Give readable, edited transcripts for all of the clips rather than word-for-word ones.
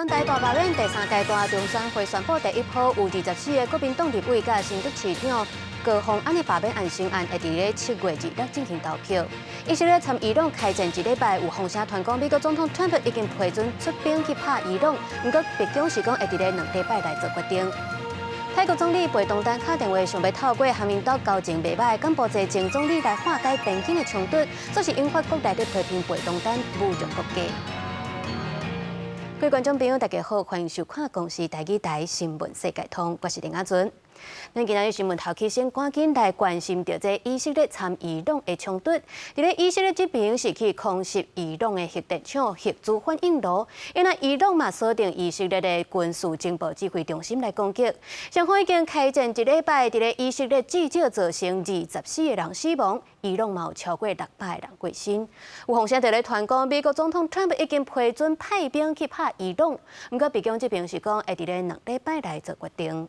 全台大罷免第三階段中選會宣布第一波有24個國民黨立委佮新竹市長高虹安的罷免案成案，會佇咧7月26進行投票。以色列參伊朗開戰一禮拜，有風聲傳講美國總統川普已經批准出兵去拍伊朗，毋過白宮是講會佇咧2禮拜內做決定。泰國總理貝東丹敲電話想欲透過和𪜶兜交情袂䆀柬埔寨前總理來化解邊境的衝突，煞是引發國內的批評貝東丹侮辱國家。各位觀眾朋友，大家好，歡迎收看公視台語台新聞世界通，我是林亞尊。咱今仔日新聞頭起先趕緊來關心著這以色列參伊朗的衝突。佇咧以色列這邊是去空襲伊朗的核電廠核子反應爐，因為伊朗嘛鎖定以色列的軍事情報指揮中心來攻擊。雙方已經開戰一禮拜，佇咧以色列至少造成24個人死亡，伊朗嘛有超過600個人過身。有風聲佇咧傳講，美國總統川普已經批准派兵去拍伊朗，毋過白宮這邊是講會佇咧2禮拜內做決定。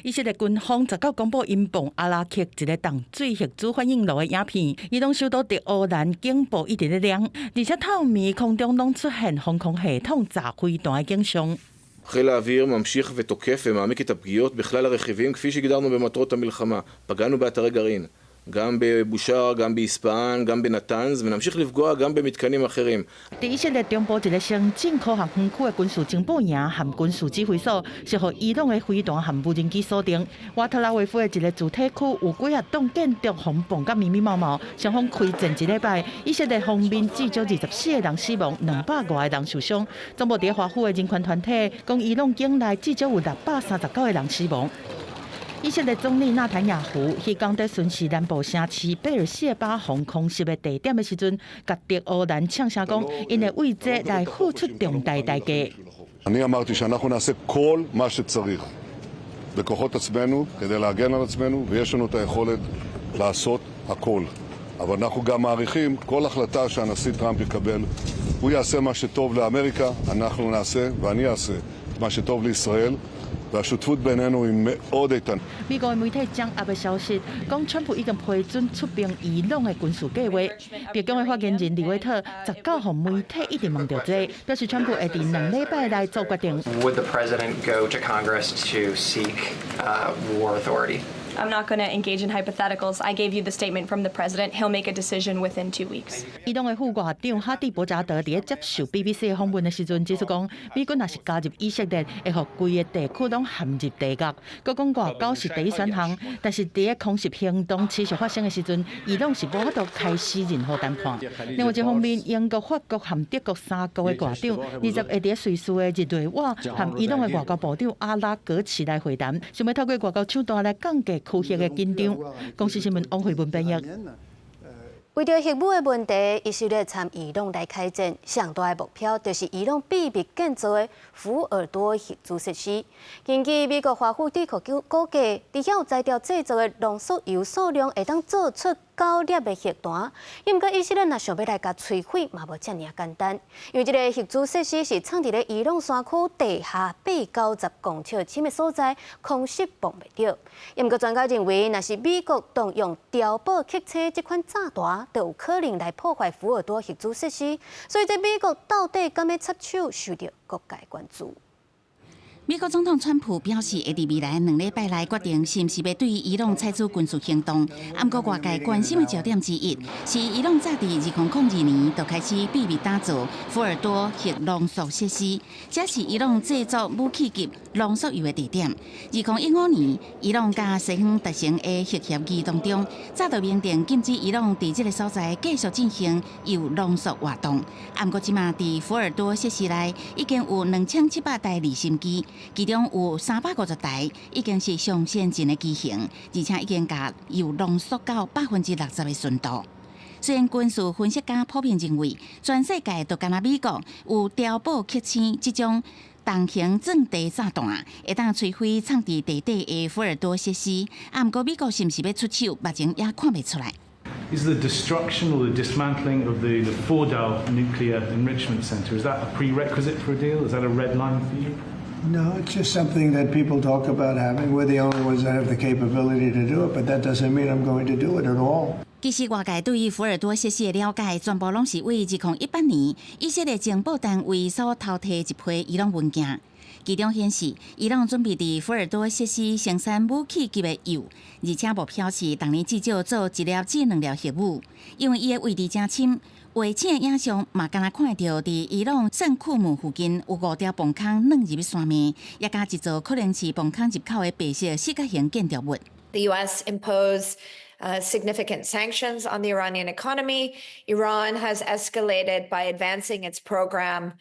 以色列軍方19公布𪜶放阿拉克一個淡水核子反應爐的影片，伊朗首都德黑蘭警報一直咧亮，而且透暝空中攏出現防空系統炸飛彈的景象。 חיל האוויר ממשיך ותוקף ומעמיק את הפגיעות בכלל הרכיבים כפי שהגדרנו במטרות המלחמה. פגענו באתרי גרעין, גם בבושהר, גם באספהאן, גם בנתנז, ונמשיך לפגוע גם במתקנים אחרים. 佇以色列中部一個先進科學園區的軍事情報營和軍事指揮所，是予伊朗的飛彈和無人機鎖定。外特拉維夫的一個住宅區有幾仔棟建築予爆甲密密麻麻。雙方開戰一禮拜，以色列方面至少24個人死亡，200外個人受傷。總部佇華府的人權團體講，伊朗境內至少有639個人死亡。以色列總理納坦雅胡彼工佇巡視南部城市貝爾謝巴防空襲的地點的時陣，共德黑蘭嗆聲講，𪜶會為這來付出重大代價。 אני אמרתי שאנחנו נעשה כל מה שצריך בכוחות עצמנו כדי להגן על עצמנו, ויש לנו את היכולת לעשות הכל. אבל אנחנו גם מעריכים כל החלטה שהנשיא טראמפ יקבל, הוא יעשה מה שטוב לאמריקה, אנחנו נעשה, ואני אעשה את מה שטוב לישראל. והשותפות בינינו היא מאוד איתנה. 美國媒體掌握的消息，講川普已經批准出兵伊朗的軍事計劃。白宮的發言人李維特19予媒體一直問著這，表示川普會佇2禮拜內做決定。 Would the president go to Congress to seek war authority? I'm not going to engage in hypotheticals. I gave you the statement from the president. He'll make a decision within 2 weeks. 伊朗的副外長哈蒂博扎德佇咧接受 BBC 的訪問的時陣指出講，美軍若是加入以色列，會予規个地區攏陷入地獄。閣講外交是第一選項，但是佇咧空襲行動持續發生的時陣，伊朗是無法度開始任何談判。另外一方面，英國、法國和德國三國的外長20會佇咧瑞士的日內瓦和伊朗的外交部長阿拉格齊來會談，想欲透過外交手段來降低區域的緊張。公視新聞王慧文編譯。為著核武的問題，以色列參伊朗來開戰，上大的目標就是伊朗秘密建造的福爾多核子設施。根據美國華府智庫估計，佇遐有才調製造的濃縮鈾數量會當做出9粒的核彈。毋過以色列若想欲來共摧毀，嘛無遮爾簡單。因為這个核子設施是藏佇咧伊朗山區地下890公尺深的所在，空襲碰袂著。毋過專家認為，若是美國動用碉堡克星這款炸彈，就有可能來破壞福爾多核子設施。所以，這美國到底敢欲插手，受著各界關注。美國總統川普表示，會佇未來2禮拜內決定是毋是欲對伊朗採取軍事行動。毋過外界關心的焦點之一，是伊朗早佇2002年就開始秘密打造福爾多核濃縮設施，這是伊朗製作武器級濃縮鈾的地點。2015年，伊朗佮西方達成的核協議當中，早就明定禁止伊朗佇這个所在繼續進行鈾濃縮活動。毋過這馬佇福爾多設施內已經有2700台離心機。其中有350台已經是上先進的機型，而且已經共鈾濃縮到60%的純度。雖然軍事分析家普遍認為，全世界就干焦美國有碉堡克星這種重型鑽地炸彈，會當摧毀藏佇地底的福爾多設施。啊，毋過美國是毋是欲出手，目前也看袂出來。 Is the destruction or the dismantling of the Fordow nuclear enrichment center, is that a prerequisite for a deal? Is that a red line for you? No, it's just something that people talk about having. We're the only ones that have the capability to do it, but that doesn't mean I'm going to do it at all. 其實外界對於福爾多設施的了解，全部攏是為2018年以色列情報單位所偷提一批伊朗文件。其中顯示，伊朗準備佇福爾多設施生產武器級的鈾，而且目標是逐年至少做一粒至兩粒核武。因為伊的位置誠深，衛星影像嘛，敢若看著佇伊朗聖庫姆附近有五條磅空軟入山脈，也加一座可能是磅空入口的白色四角形建築物。 The U.S. imposed significant sanctions on the Iranian economy. Iran has escalated by advancing its program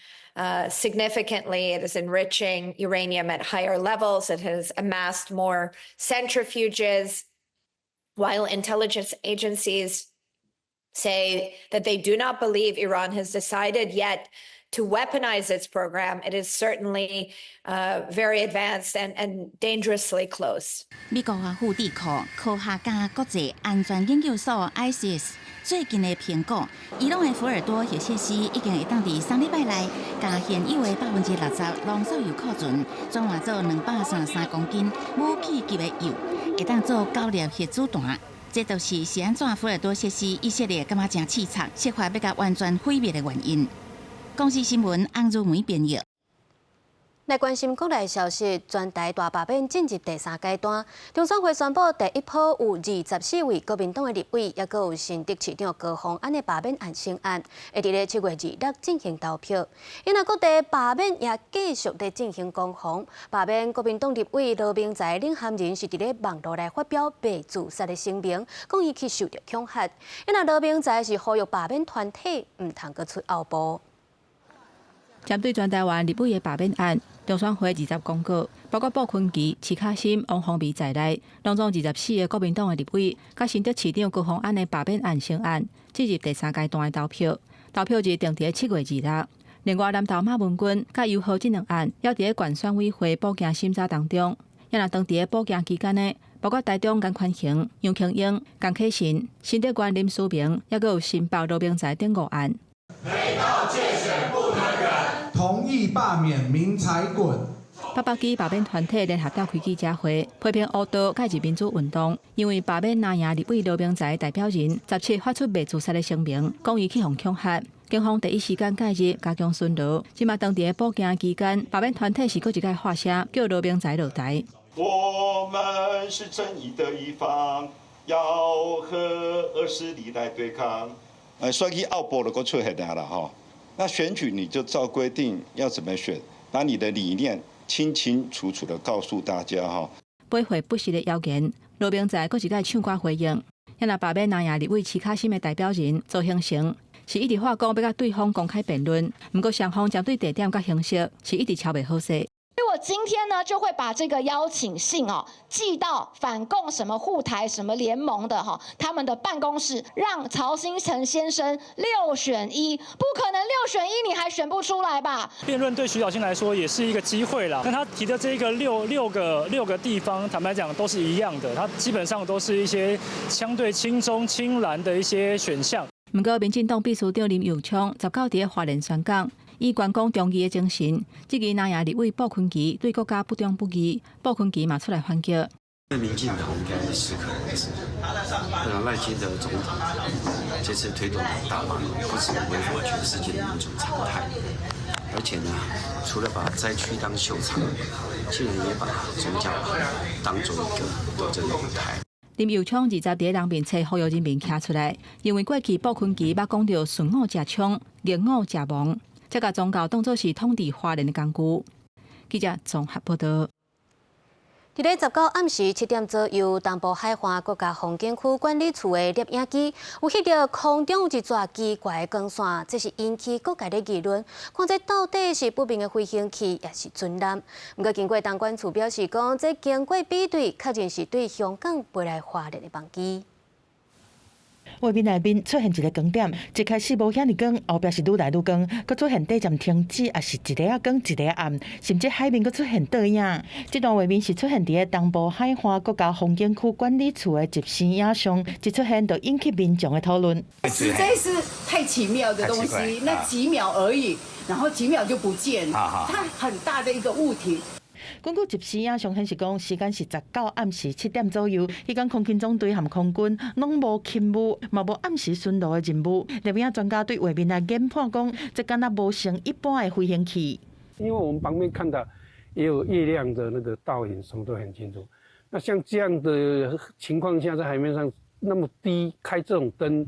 significantly. It is enriching uranium at higher levels. It has amassed more centrifuges. While intelligence agencies say that they do not believe Iran has decided yet to weaponize its program, it is certainly very advanced and dangerously close. 美國華府智庫科學家國際安全研究所 ISIS 最近的評估，伊朗的福爾多核設施已經會當佇3禮拜內，共現有的60%濃縮鈾庫存轉換做233公斤武器級的鈾，會當做九粒核子彈。這就是是按怎福爾多設施以色列感覺誠刺激，設法欲共完全毀滅的原因。公視新聞翁如梅編譯。來關心國內消息，全台大罷免進入第三階段，中選會宣布第一波有24位國民黨的立委，抑閣有新竹市長高虹安的罷免案成案，會佇咧7月26進行投票。因為各地罷免也繼續咧進行攻防，罷免國民黨立委羅明才領銜人是佇咧網路來發表袂自殺的聲明，講伊去受著恐嚇。因為羅明才是呼籲罷免團體毋通閣出後步。針對全台灣立委的罷免案，中選會20公告，包括傅崑萁、徐巧芯、王鴻薇在內，攏總24個國民黨的立委，佮新竹市長高虹安的罷免案成案，進入第三階段的投票。投票日定佇7月26。另外，南投馬文君佮游荷這兩案，猶佇咧縣選委會補件審查當中。也若當佇咧補件期間呢，包括台中顏寬恆、楊瓊英、江啟臣、新竹縣林思明，抑閣有新北羅明才等五案。同意罷免明才滾。北北基罷免團體聯合召開記者會，批評烏道介入民主運動，因為罷免藍營立委羅明才代表人17發出袂自殺的聲明，講伊去予恐嚇，警方第一時間介入加強巡邏。這馬當佇咧補件期間，罷免團體是閣一擺發聲，叫羅明才落台。我們是正義的一方，要和惡勢力來對抗。選舉後步就閣出現啦，吼。那選舉你就照規定要怎麼選，把你的理念清清楚楚的告訴大家哈。背回不實的謠言，羅明才閣一擺唱歌回應。也若罷免藍營立委徐巧芯的代表人鄒幸成，是一直話講欲佮對方公開辯論，毋過雙方針對地點佮形式是一直喬袂好勢。我今天呢，就會把這個邀請信哦寄到反共什麼護台什麼聯盟的哈，他們的辦公室，讓曹興誠先生六選一，不可能六選一，你還選不出來吧？辯論對徐巧芯來說也是一個機會啦。那他提的這個六個地方，坦白講都是一樣的，他基本上都是一些相對親中親藍的一些選項。毋過，民進黨秘書長林右昌19佇咧花蓮宣講，以關公忠義的精神，質疑藍營立委傅崑萁對國家不忠不義，傅崑萁嘛出來反擊。民進黨應該適可而止。那賴清德總統這次推動大罷免，不止違反全世界的民主常態，而且呢，除了把災區當秀場，竟然也把宗教當做一個鬥爭的舞台。林右昌20佇咧人面冊呼籲人民徛出來，認為過去傅崑萁捌講著順我者昌，逆我者亡，才共宗教當作是統治華人的工具。記者綜合報道。佇咧19暗時7點左右，東部海岸國家風景區管理處的攝影機有翕著空中有一撮奇怪的光線，這是引起各界的議論，看這到底是不明的飛行器，抑是軍艦？毋過經過東管處表示講，這經過比對，確認是對香港飛來花蓮的班機。畫面內面出現一个光點，一開始無遐爾光，後壁是愈來愈光，閣出現短暫停止，抑是一个仔光一个仔暗，甚至海面閣出現倒影。這段畫面是出現佇咧東部海岸國家風景區管理處的集成影像，一出現就引起民眾的討論。實在是太奇妙的東西，那幾秒而已，然後幾秒就不見，它很大的一個物體。根據集時影像顯示講，時間是19暗時7點左右，彼工空勤總隊和空軍攏無勤務，嘛無暗時巡邏的任務。攝影專家對畫面來研判講，這敢若無像一般的飛行器。因為我們旁邊看到也有月亮的那個倒影，什麼都很清楚。那像這樣的情況下，在海面上那麼低，開這種燈，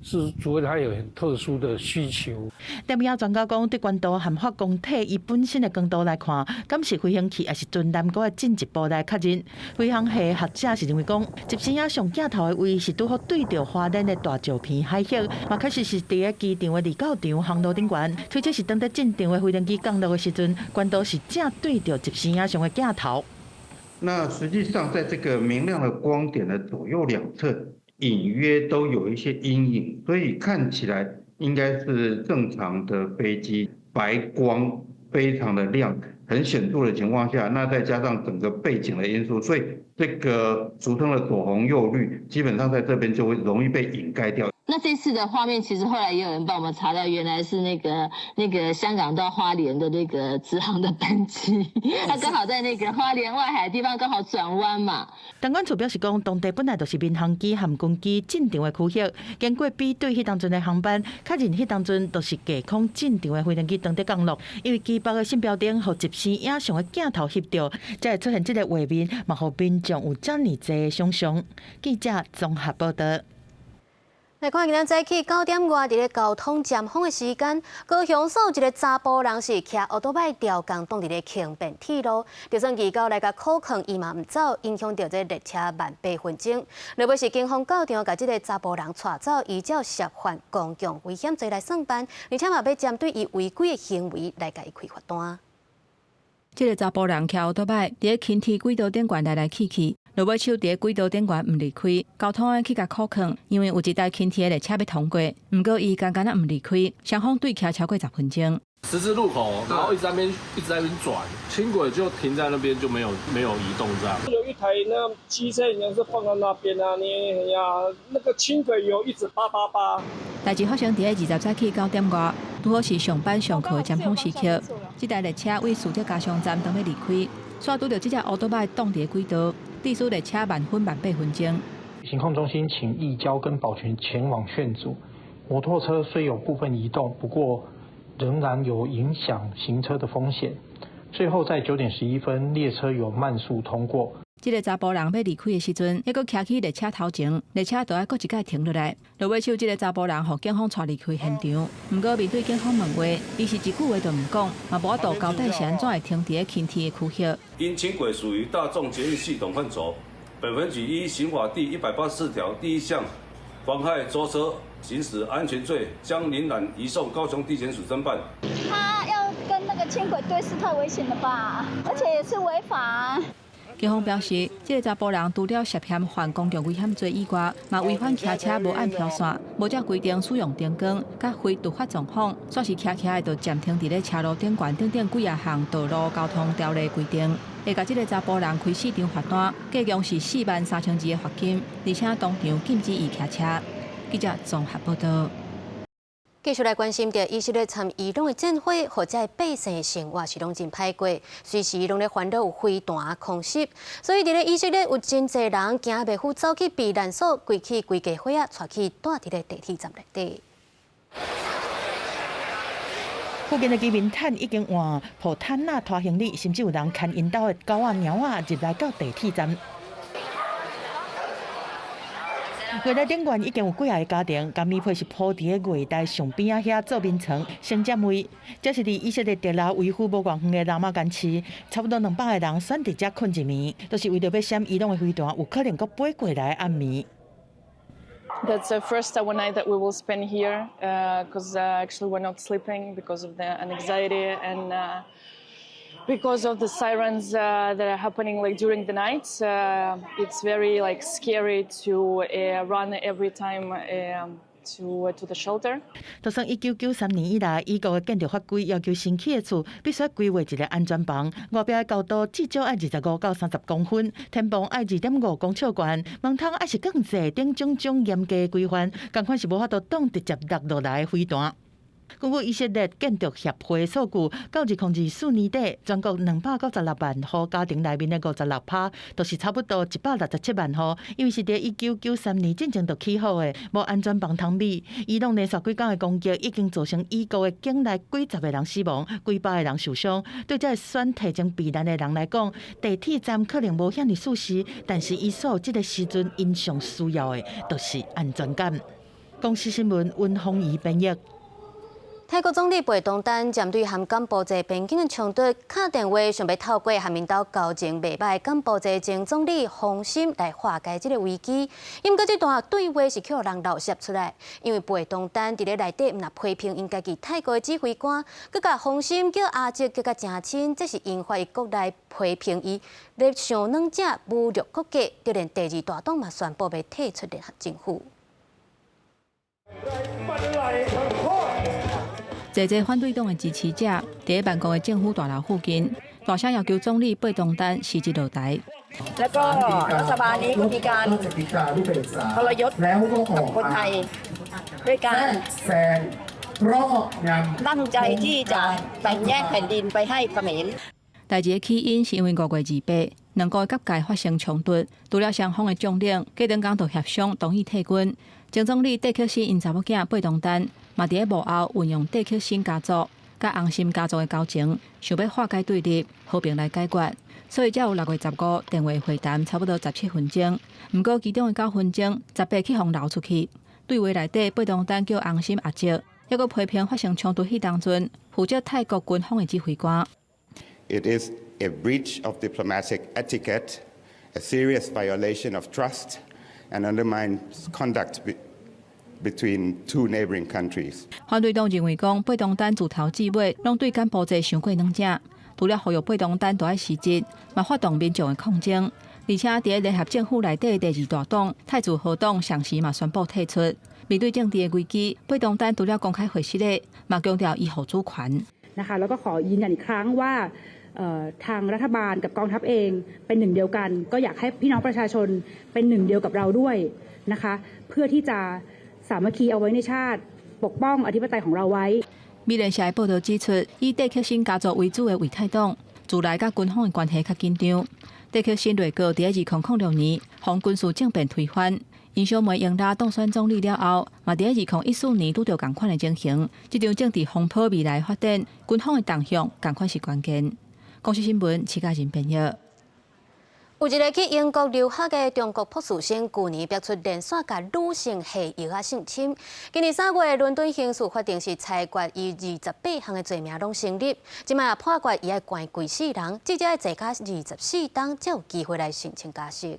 是除非它有很特殊的需求。電影專家講，對高度和發光體伊本身的光度來看，敢是飛行器抑是軍艦閣會進一步來確認。飛行系學者是認為講，集時影像鏡頭的位是拄好對著花蓮的大石坪海域，嘛確實是佇个機場的離到場航路頂懸，推測是當佇進場的飛行機降落的時陣，高度是正對著集時影像的鏡頭。那實際上，在這個明亮的光點的左右兩側，隱約都有一些陰影，所以看起來應該是正常的飛機，白光非常的亮，很顯著的情況下，那再加上整個背景的因素，所以這個俗稱的左紅右綠，基本上在這邊就會容易被掩蓋掉。那這次的畫面，其實後來也有人幫我們查到，原來是那個香港到花蓮的那個直航的班機，它剛好在那個花蓮外海的地方剛好轉彎嘛。東管處表示講，當地本來就是民航機和軍機進場的區域，經過比對彼當陣的航班，確認彼當陣就是架空進場的飛行機當佇降落，因為機腹的信標燈予集時影像的鏡頭翕著，才會出現這個畫面，嘛予民眾有遮爾濟的想像。記者綜合報道。來看今仔早起9點外，佇咧交通尖峰的時間，高雄市一个查埔人是騎歐多擺吊槓擋佇咧輕便鐵路，就算義交來共苦勸，伊嘛毋走，影響著這列車慢8分鐘。落尾是警方到場，共這个查埔人帶走，依照涉犯公共危險罪來算辦，而且嘛欲針對伊違規的行為來共伊開罰單。這个查埔人騎歐多擺佇咧輕鐵軌道頂懸來來去去。落尾手佇咧軌道頂懸毋離開，交通的去共苦勸，因為有一台輕鐵的列車欲通過，毋過伊敢若毋離開，雙方對徛超過10分鐘。十字路口，然後一直在那邊，一直在那邊轉，輕軌就停在那邊就沒有移動這樣。有一台那機車，人是放在那邊啊，你呀，那個輕軌有一直叭叭叭。代誌發生佇咧20早起9點外，拄好是上班上課的尖峰時刻。這台列車為樹德加上站當欲離開，煞拄著這隻歐多擺擋佇咧軌道。致使列車慢分慢8分鐘。行控中心請移交跟保全前往勸阻。摩托車雖有部分移動，不過仍然有影響行車的風險。最後在9點11分，列車有慢速通過。這个查埔人欲離開的時陣，猶閣徛去列車頭前，列車就愛閣一擺停落來。落尾手這个查埔人予警方帶離開現場，毋過面對警方問話，伊是一句話都毋講，嘛無法度交代是按怎會停佇咧輕鐵的區域。因輕軌屬於大眾捷運系統範疇，本分局依刑法第184條第一項，妨害舟車行駛安全罪，將林男移送高雄地檢署偵辦。他要跟那個輕軌對視，太危險了吧？而且也是違法。警方表示，這个查埔人除了涉嫌犯公共危險罪以外，嘛違反騎車無按標線、無照規定使用燈光、佮非突發狀況，煞是騎騎的就暫停佇咧車路頂懸等等幾仔項道路交通條例規定，會共這个查埔人開四張罰單，計共是43,200的罰金，而且當場禁止伊騎車。記者綜合報道。繼續來關心著以色列參伊朗的戰火，予遮百姓的生活是攏真歹過，隨時攏咧煩惱有飛彈空襲，所以佇咧以色列有真濟人驚袂赴走去避難所，規起規家伙仔𤆬去蹛佇咧地鐵站內底。附近的居民毯已經換抱毯仔拖行李，甚至有人牽𪜶兜的狗仔貓仔入來到地鐵站。月台頂懸已經有幾仔个家庭，共棉被是鋪佇咧月台上邊仔遐做眠床，先佔位。這是佇以色列特拉維夫無偌遠的拉瑪干市，差不多200個人選佇遮睏一暝，都是為著欲閃伊朗的飛彈有可能閣飛過來的暗暝。 That's the first night that we will spend here, because actually we're not sleeping because of the anxiety and because of the sirens that are happening like during the night. It's very like scary to run every time to the shelter. 就算1993年以來，以國的建築法規要求新起的厝必須規劃一个安全房，外壁的高度至少愛25到30公分，天棚愛2.5公尺懸，門窗愛是鋼製等種種嚴格規範，仝款是無法度擋直接落落來的飛彈。根據以色列建築協會數據，到2024年底，全國296萬戶家庭內面的56%，就是差不多167萬戶，因為是佇1993年進前就起好的，無安全防蟲米。伊朗連續幾工的攻擊，已經造成伊國的境內幾十個人死亡，幾百個人受傷。對這个選提前避難的人來講，地鐵站可能無遐爾舒適，但是伊所這个時陣𪜶上需要的，就是安全感。公視新聞溫鳳儀編譯。泰國總理貝東丹針對和柬埔寨邊境的衝突，敲電話想欲透過和𪜶兜交情袂䆀柬埔寨前總理洪森來化解這个危機。毋過這段對話是予人漏攝出來，因為貝東丹佇咧內底毋但批評𪜶家己泰國的指揮官，閣共洪森叫阿叔叫甲誠親，這是引發伊國內批評伊咧傷軟正侮辱國家，就連第二大黨嘛宣布欲退出聯合政府。濟濟反對黨的支持者佇曼谷的政府大樓附近，大聲要求總理貝東丹辭職落台。 แล้วก็รัฐบาลนี้ก็มีการทรยศกับคนไทยด้วยการตั้งใจที่จะแบ่งแยกแผ่นดินไปให้เขมร 代誌的起因是因為5月28，兩國的國界發生衝突，除了雙方的將領，隔兩工就協商同意退軍。前總理戴克辛𪜶查某囝貝東丹嘛佇咧幕後運用戴克辛家族佮洪森家族的交情，想欲化解對立，和平來解決，所以才有6月15電話會談，差不多17分鐘。毋過其中的9分鐘，18去予流出去。對話內底，貝東丹叫洪森阿叔，抑閣批評發生衝突彼當陣，負責泰國軍方的指揮官。 It is a breach of diplomatic etiquette, a serious violation of trust, and undermines conduct between two neighboring countries. 反對黨認為講，貝東丹自頭至尾攏對柬埔寨傷過軟正，除了呼籲貝東丹著愛辭職，嘛發動民眾的抗爭。而且佇聯合政府內底的第二大黨泰自和黨上時嘛宣布退出。面對政治的危機，貝東丹除了公開回釋咧，嘛強調維護主權。 นะคะแล้วก็ขอยืนยันอีกครั้งว่าทางรัฐบาลกับกองทัพเองเป็นหนึ่งเดียวกันก็อยากให้พี่น้องประชาชนเป็นหนึ่งเดียวกับเราด้วยนะคะเพื่อที่จะสามัคคีเอาไว้ในชาติปกป้องอธิปไตยของเราไว้ 美聯社的報導指出，以戴克辛家族為主的為泰黨，自來佮軍方的關係較緊張。戴克辛內閣佇2006年，予軍事政變推翻。𪜶小妹英拉當選總理了後，嘛佇2014年拄著仝款的情形。這場政治風波未來發展，軍方的動向仝款是關鍵。公視新聞，徐嘉仁編譯。有一个去英國留學的中國博士生，舊年爆出連續共女性下藥仔性侵。今年3月，倫敦刑事法庭是裁決伊28項的罪名攏成立，這擺判決伊愛關規世人，至少愛坐監24冬，才有機會來申請假釋。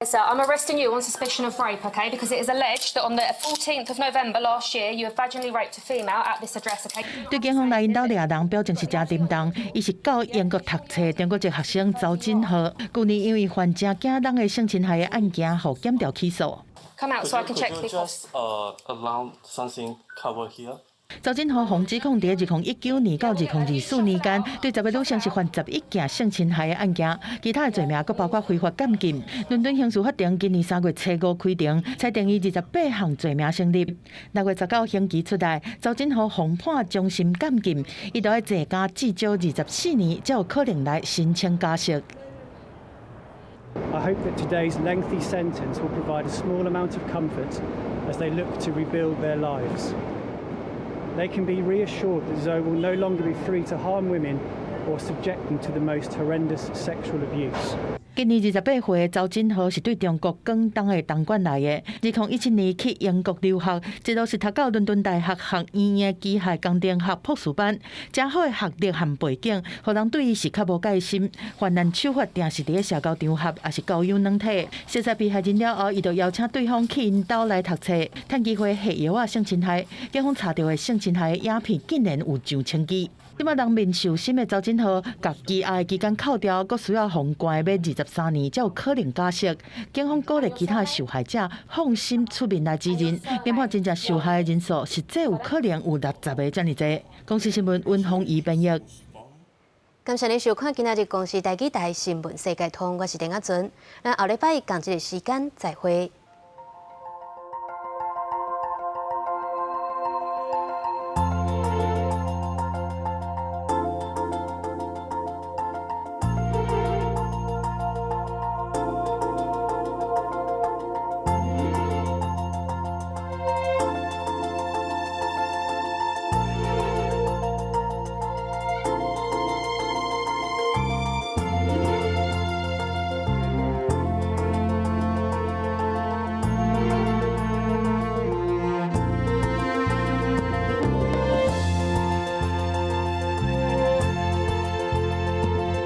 Sir, I'm arresting you on suspicion of rape, okay? Because it is alleged that on the 14th of November last year, you have vaginally raped a female at this address, okay? 對警方來𪜶兜掠人，表情是誠沉重。伊是到英國讀冊中國籍學生鄒振浩，舊年因為犯誠驚人的性侵害的案件，予檢調起訴。 Come out so I can check the. Just allow something cover here. 鄒振浩予指控，佇2019年到2024年間，對10个女性是犯11件性侵害的案件，其他的罪名閣包括非法監禁。倫敦刑事法庭今年3月初五開庭，裁定伊28項罪名成立。6月19刑期出來，鄒振浩予判終身監禁，伊著愛坐監至少24年，才有可能來申請假釋。 I hope that today's lengthy sentence will provide a small amount of comfort as they look to rebuild their lives. They can be reassured that Zou will no longer be free to harm women or subject them to the most horrendous sexual abuse. 今年28歲，鄒振浩是對中國廣東的東莞來的。2017年去英國留學，一路是讀到倫敦大學學院的機械工程學博士班，誠好的學歷和背景，予人對伊是較無戒心。犯案手法定是佇咧社交場合，抑是交友軟體。熟似被害人了後，伊就邀請對方去𪜶兜來讀冊，趁機會下藥仔性侵害。警方查著的性侵害的影片竟然有上千支。這擺人面受審的鄒振浩，共羈押的期間扣掉，閣需要予關欲23年，才有可能假釋。警方鼓勵其他受害者放心出面來指認，研判真正受害的人數實際有可能有60個遮爾濟。公視新聞溫鳳儀編譯。感謝你收看今仔日公視台語台新聞世界通，我是鄧阿純。咱後禮拜仝這个時間再會。